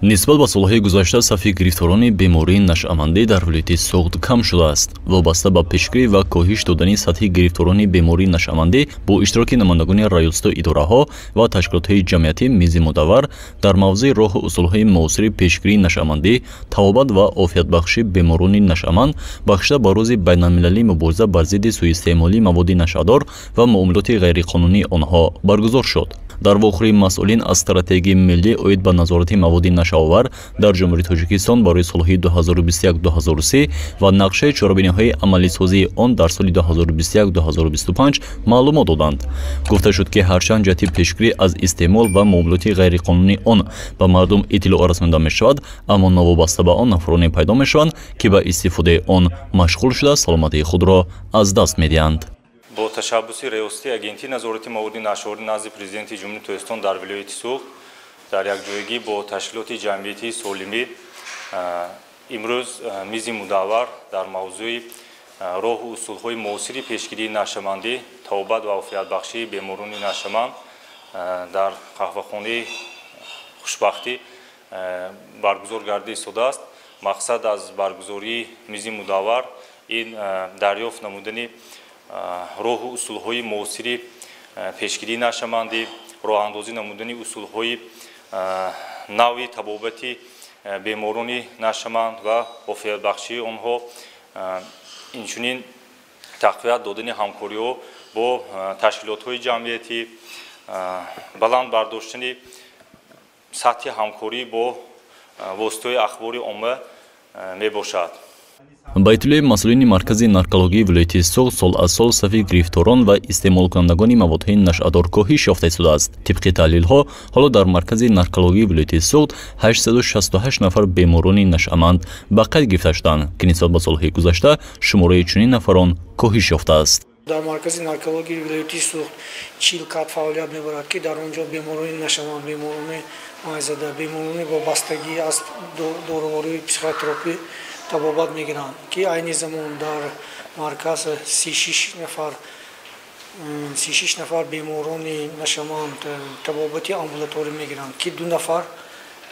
Нисбат ба солҳои гузашта сафи гирифторони бемории нашъамандӣ дар вилояти Суғд кам шудааст. Вобаста ба пешгирӣ ва коҳиш додани сатҳи гирифторони бемории нашъамандӣ бо иштироки намояндагони раёсату идораҳо ва ташкилотҳои ҷамъиятӣ мизи мудаввар дар мавзӯи роҳу усулҳои муосири пешгирии нашъамандӣ, табобат ва офиятбахшии беморони нашъаманд бахшида ба рӯзи байналмилалии мубориза бар зидди сӯистеъмолии маводи нашъадор ва муомилоти ғайриқонунии онҳо баргузор шуд. Дар вохӯрии масъулин аз стратегияи миллӣ оид ба назорати маводи нашъаовар дар Ҷумҳурии Тоҷикистон барои солҳои 2021-2030 ва нақшаи чорабиниҳои амалисозии он дар соли 2021-2025 маълумот доданд. Гуфта шуд, ки ҳарчанд ҷиҳати пешгирӣ аз истеъмол ва муомилоти ғайриқонунии он ба мардум иттилоъ расонида мешавад, аммо новобаста ба он нафароне пайдо мешаванд, ки ба истифодаи он машғул шуда саломатии худро аз даст медиҳанд. Бо ташаббуси Раёсати Агентии назорати маводи нашъаоварӣ назди Президенти Ҷумҳурии Тоҷикистон дар вилояти Суғд дар якҷоягӣ бо ташкилоти ҷамъиятии Солимӣ имрӯз мизи мудаввар дар мавзӯи роҳу усулҳои муосири пешгирии нашъамандӣ, табобат ва офиятбахшии беморони нашъаманд дар қаҳвахонаи Хушбахтӣ баргузор гардида истодааст. Мақсад аз баргузории мизи мудаввар ин дарёфт намудани роҳу усулҳои муосири пешгирии нашъамандӣ, роҳандозӣ намудани усулҳои нави табобати беморони нашъаманд ва офиятбахшии онҳо, инчунин тақвият додани ҳамкориҳо бо ташкилотҳои ҷамъиятӣ, баланд бардоштани сатҳи ҳамкорӣ бо воситаҳои ахбори омма мебошад. Ба иттилои масъулини маркази наркологии вилояти Суғд, сол аз сол сафи гирифторон ва истеъмолкунандагони маводҳои нашъадор коҳиш ёфта истодааст. Тибқи таҳлилҳо, ҳоло дар маркази наркологии вилояти Суғд 868 нафар беморони нашъаманд ба қайд гирифта шуданд, ки нисбат ба солҳои гузашта шумораи чунин нафарон коҳиш ёфтааст. Дар маркази наркологии вилояти Суғд 40 кат фаъолият мебарад, ки дар он ҷо беморони нашъаманд, беморони майзада, беморони вобастагӣ аз дорувории психотропӣ табобат мегиранд, ки айни замон дар марказ 36 нафар беморони нашъаманд табобати амбулаторӣ мегиранд, ки 2 нафар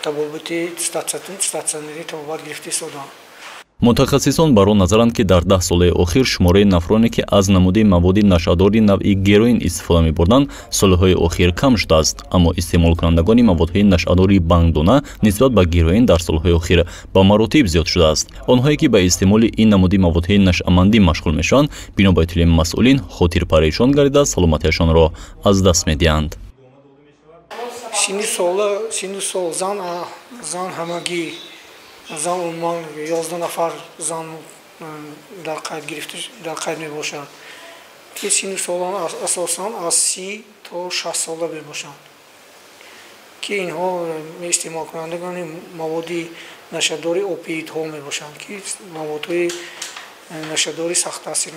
табобати статсионарӣ табобат гирифта истоданд. Мутахассисон бар он назаранд, ки дар 10 солаи охир шумораи нафароне, ки аз намуди маводи нашъадори навъи героин истифода мебурданд, солҳои охир кам шудааст, аммо истеъмолкунандагони маводҳои нашъадори бангдона нисбат ба героин дар солҳои охир ба маротиб зиёд шудааст. Онҳое, ки ба истеъмоли ин намуди маводҳои нашъамандӣ машғул мешаванд, бино ба иттилои масъулин хотирпарешон гардида саломатиашонро аз даст медиҳанд. Синну сол зан ҳамагӣ зан умуман 11 нафар зан дар қайд гирифта дар қайд мебошад, ки синну солон асосан аз 30 то 60 сола мебошанд, ки инҳо истеъмолкунандагони маводи нашъадори опиидҳо мебошанд, ки маводҳои нашъадори сахттаъсир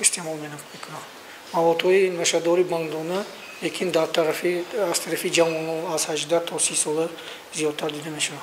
истеъмол мекунанд. Маводҳои нашъадори бангдона лекин дар тарафи аз тарафи ҷавонон аз 18 то 30 сола зиёдтар дида мешаванд.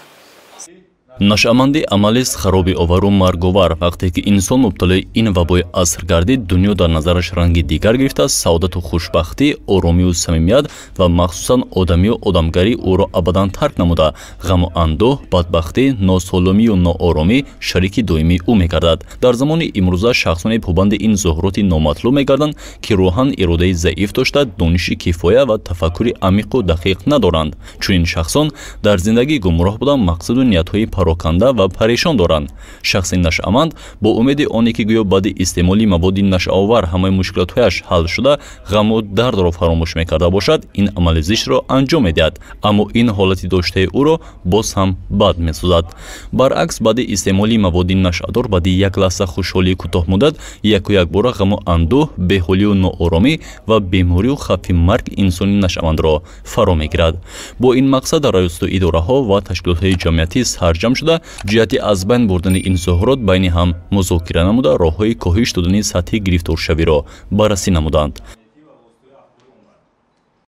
Нашъамандӣ амалист харобиовару марговар. Вақте ки инсон мубталои ин вабои аср гардид, дунё дар назараш ранги дигар гирифта, саодату хушбахтӣ, оромию самимият ва махсусан одамию одамгарӣ ӯро абадан тарк намуда, ғаму андӯҳ, бадбахтӣ, носоломию нооромӣ шарики доимии ӯ мегардад. Дар замони имрӯза шахсоне побанди ин зуҳуроти номатлуб мегарданд, ки рӯҳан иродаи заиф дошта, дониши кифоя ва тафаккури амиқу дақиқ надоранд. Чунин шахсон дар зиндагӣ гумроҳ буда, мақсаду ниятҳои пароканда ва парешон доранд. Шахси нашъаманд бо умеди оне, ки гӯё баъди истеъмоли маводи нашъаовар ҳамаи мушкилотҳояш ҳал шуда, ғаму дардро фаромӯш мекарда бошад, ин амали зиштро анҷом медиҳад, аммо ин ҳолати доштаи ӯро боз ҳам бад месозад. Баръакс, баъди истеъмоли маводи нашъадор баъди як лаҳза хушҳолии кӯтоҳмуддат яку якбора ғаму андӯҳ, беҳолию ноороми ва беморию хавфи марг инсони нашъамандро фаро мегирад. Бо ин мақсад раёсату идораҳо ва ташкилотҳои ҷамъиятӣ сарҷамъ шуда, ҷиҳати аз байн бурдани ин зуҳурот байни ҳам музокира намуда, роҳҳои коҳиш додани сатҳи гирифторшавиро баррасӣ намуданд.